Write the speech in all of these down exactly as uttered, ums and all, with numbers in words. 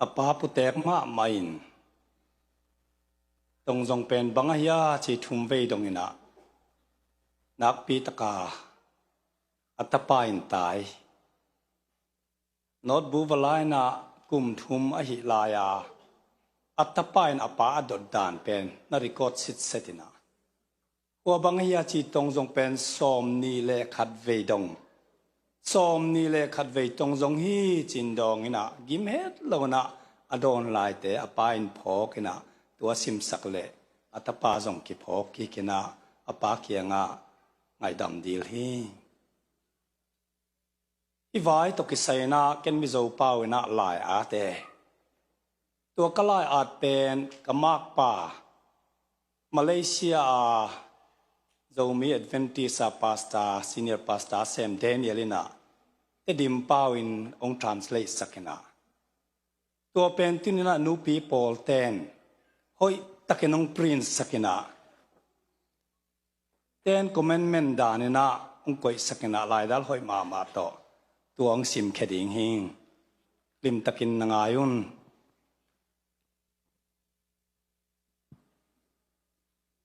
A pa putek mahmah in Tongzong pen bang ahi a ci thum vei dong in ah, nakpi taka a tapa in tai. Notebook va la in ah kum thum ahi lai a, a tapa in a pa a dot dan pen na record sitset in ah, hua bang ahi a ci Tongzong pen sawmnih le khat vei dong, sawmnih le khat vei Tongzong hi cin dawng in ah, gim het lo in ah a dawn laite a pa in phawk in ah, tua simsak leh a tapa zong kiphawk kik in ah, a pa kiangah ngaihdam dil hi. Hih vai tawh kisai in ah ken Mizo pau in ah lai-at e. Tua ka lai-at pen ka makpa Malaysia a Zomi Adventist a pastor, senior pastor Sam Daniel in ah Tedim pau in hong translate sak in ah, tua pen tuni in ah nupi pawlten hoih takin hong print sak in ah, Ten Commandment dan in ah hong koihsak in ah, laidal hoih mahmah tawh tua hong simkhia ding hi. Limtakin na ngai un.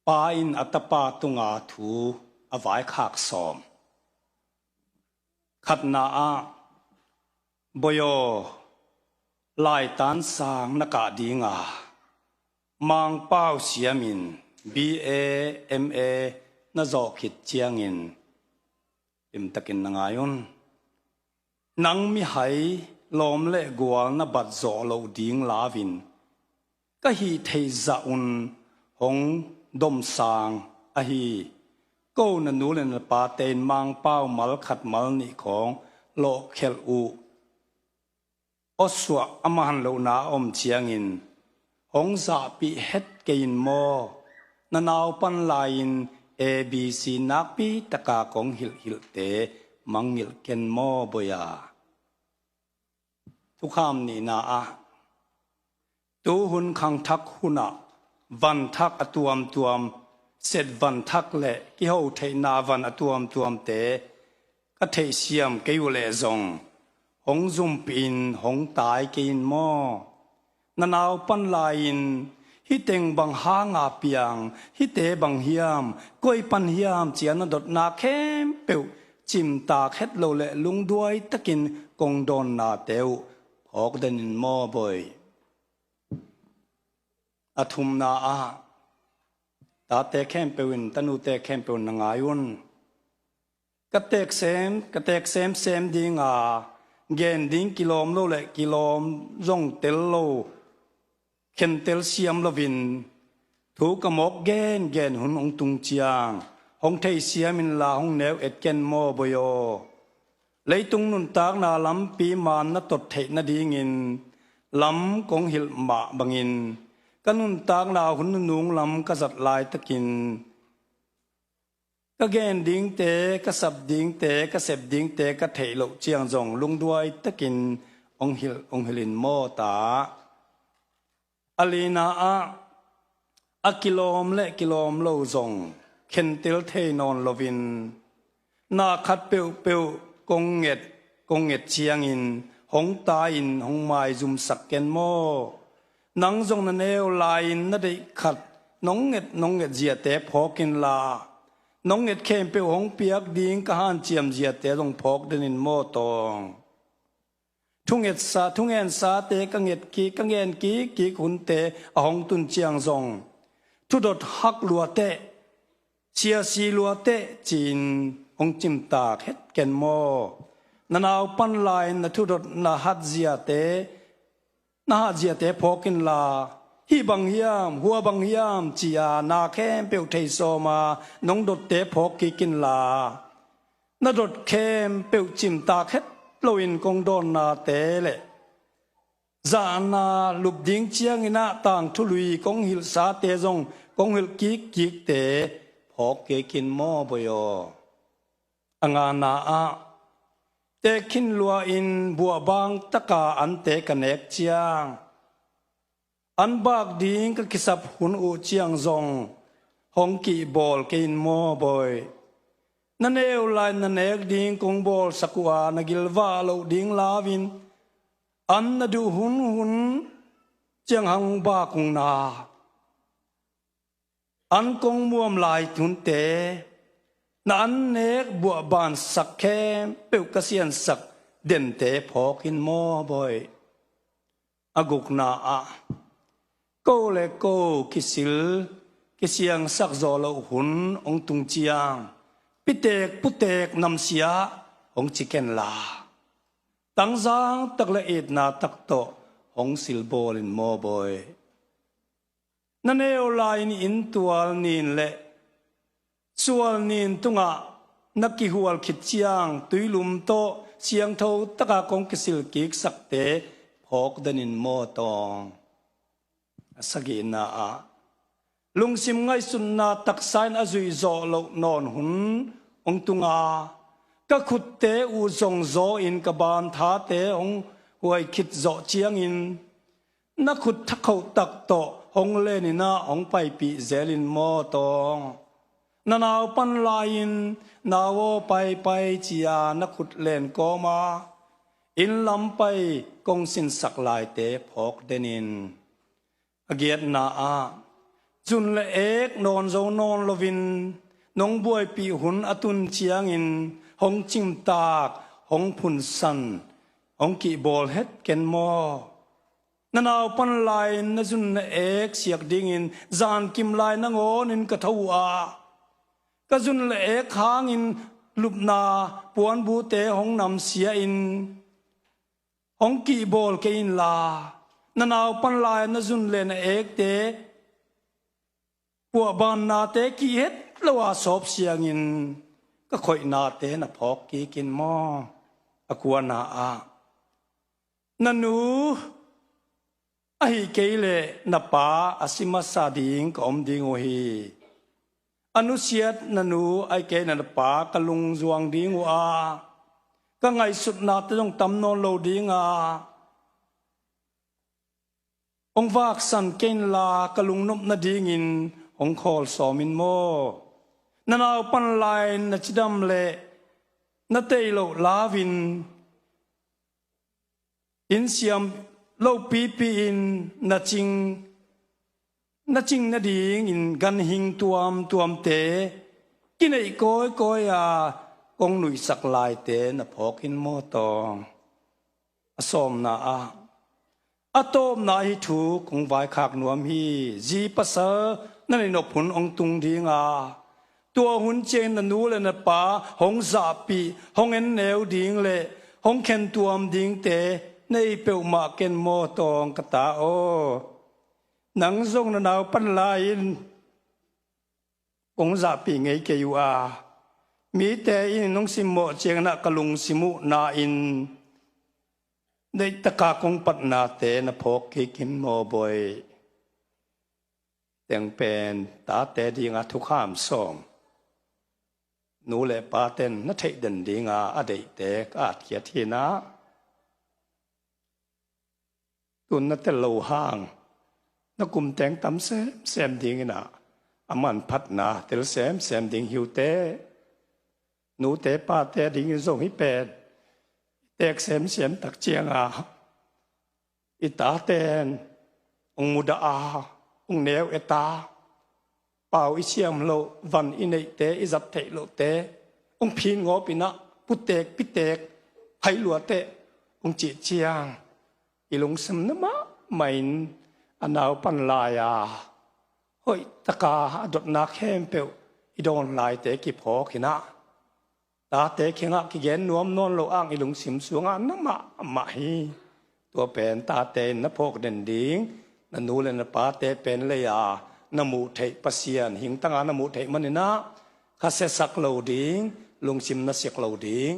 Pa in a tapa tunga thu a vaikhak sawm. Khatna ah, Bawi aw, laitan sang na kah ding a, Mangpau siamin B A, M A na zawh khit ciangin, limtakin na ngai un. Nang mihai lawm le gual na bat zawh loh ding lau in, ka hih theih zah un hong domsang ahi. Ko na nu le na pate in Mangpau mal khat mal nih khawng lawhkhelh uh, awsuah a man lohna a om ciangin hong zahpih het kei in maw? Na naupan lai-in A B C nakpi taka kong hilhhilhte mangngilh ken maw, bawi a? Thukham nihna ah, tuhun khangthak hunah vanthak a tuamtuam, set vanthak le kiho theihna van a tuamtuamte ka theihsiam kei uh leh zong, hong zumpihin hong tai kei in maw? Na naupan lai-in, hih teng bang hanga piang, hihte bang hiam, koi pan hiam, ci-a na dotna khempeuh cimtak het lo le lungduai takin kong dawnnate uh phawk den in maw, bawi? A thumna ah, tate khempeuh in, tanute khempeuh in na ngai un. Ka teek sem, ka teek semsem ding a, gen ding kilawm lo le kilawm zong tel lo, khentel siam loin, thu ka mawk gengen hun hong tung ciang, hong theisiam inla hong neu et ken maw, bawi aw? Leitung nuntakna lampi man na tot theih nadingin lam kong hilh mah bangin, ka nuntakna hun nunung lam ka zat laitakin, ka gen dingte, ka sap dingte, ka sep dingte ka theih loh ciang zong lungduai takin hong hilh, hong hilh in maw, ta? A lina ah, a kilawm le kilawm lo zong khentel thei nawn loin, na khat peuhpeuh kong nget, kong nget ciangin hong tai-in hong maizumsak ken maw? Nang zong na neu lai-in na deih khat nong nget, nong nget ziate phawk inla, nong nget khempeuh hong piak ding ka hanciam ziate zong phawk den in maw, tawng? Thungetsa, thungensate ka nget kik, ka ngen kikkik hunte a hong tun ciang zong, thudot hak luateh, siasi luateh, ci-in hong cimtak het ken maw? Na naupan lai-in na thudot na hatziate, na hatziate phawk inla, hih bang hiam, hua bang hiam, ci-a na khempeuh thei sawma nong dotte phawk kik inla, na dot khempeuh cimtak het loin kong dawnnate le zahna lup ding ciangin ah tangthu lui kong hilhsate zong kong hilh kikkikte phawk kik in maw, bawi aw? A ngana ah, teek khin lua-in buahbang taka ante ka nek ciang, an bak ding ka kisap hun uh ciang zong hong kihbawl kei in maw, bawi? Na neu lai na nek ding kong bawlsak uh a, na gilvah loh ding lau-in, An na duh hunhun ciang hang bak ung na, an kong muam lai hunte, na an nek buahbansak khempeuh ka siansak dente phawk in maw bawi. A gukna ah, ko le ko kisil kisiangsak zawh loh hun hong tung ciang, pitek putek namsia hong ci ken la, tangzang tak le itna tak tawh hong silbawl in maw bawi. Na neu lai-in inntual nin le sual nin tungah na kihual khit ciang, tuilum tawh siangtho taka kong kisil kiksakte phawk den in maw tawng. A sagihna ah, lungsim ngaihsutna taksa in a zuih zawh loh nawn hun hong tung a, ka khutte uh zongzaw in ka banthate hong huai khit zawh ciangin, na khut thakhoh tak tawh hong len in ah hong paipih zel in maw tawng. Na nau pan lai-in, nau aw, paipai, ci-a na khut len kawm a, inn lam pai kong sinsak laite phawk den in. A giatna ah, zun le ek nawn zo nawn loin, nong buaipih hun a tun ciangin hong cimtak, hong phunsan, hong kihbawl het ken maw. Na nau pan lai-in na zun na ek siak dingin zankim lai nangawnin ka tho uh a, ka zun le ek hangin lupna puanbute hong namsia in, hong kihbawl kei inla, na nau pan lai-in na zun le na ekte puahbannate kih het lo a sawp siangin ka khoihnate na phawk kik in maw. A kuana ah, na nu ahi kei leh na pa a si masa ding ka om ding uh hi. A nusiat na nu ahi kei leh na pa ka lungzuang ding uh a, ka ngaihsutnate zong tam nawn lo ding a, hong vaksan kei inla ka lungnop nadingin hong khawl sawm in maw. Na nau pan lai-in na cidam le na tei loh lau-in, inn siam lopipi in na cing, na cing nadingin ganhing tuamtuamte kineih kawikawi a kong nuihsak laite na phawk in maw tawng. A sawmna ah, a tawpna ahi thu kong vaikhak nuam hi. Zi pasal na neih nop hun hong tung ding a, tua hun ciangin na nu le na pa hong zahpih, hong enneu ding le hong khentuam dingte na hi peuhmah ken maw tawng ka ta aw. Nang zong na nau pan lai-in kong zahpih ngei kei uh a, mite in nong simmawh ciangin ah ka lungsim uh na-in, neihtaka kong patnate na phawk kik in maw bawi. Teng pen tate dinga thukham sawm. Nu le paten na theih den dinga a deihte ka atkhiat hi na. Tun na tel lo hang na kum teng tam semsem dingin ah, a manphatna tel semsem ding hi uh teh. Nute pate dingin zong hih pen i teek semsem tak cianga, i taten hong mudah a, hong neu et a, pau i siam loh, van i neihte, i zat theih lohte hong phin ngawp in ah, putek pitek hai lua teh hong cih ciang, i lungsim na mahmah in a nau pan lai-a hoihtaka a dotna khempeuh i dawn laite kiphawk in ah, tate kiangah kigen nuam nawn lo ang i lungsim sungah na mahmah hi. Tua pen tate in na phawk den ding, na nu le na pate pen lei-a na muh theih Pasian hingtanga na muh theih manin ah, kha siasak lo ding, lungsim na siak lo ding.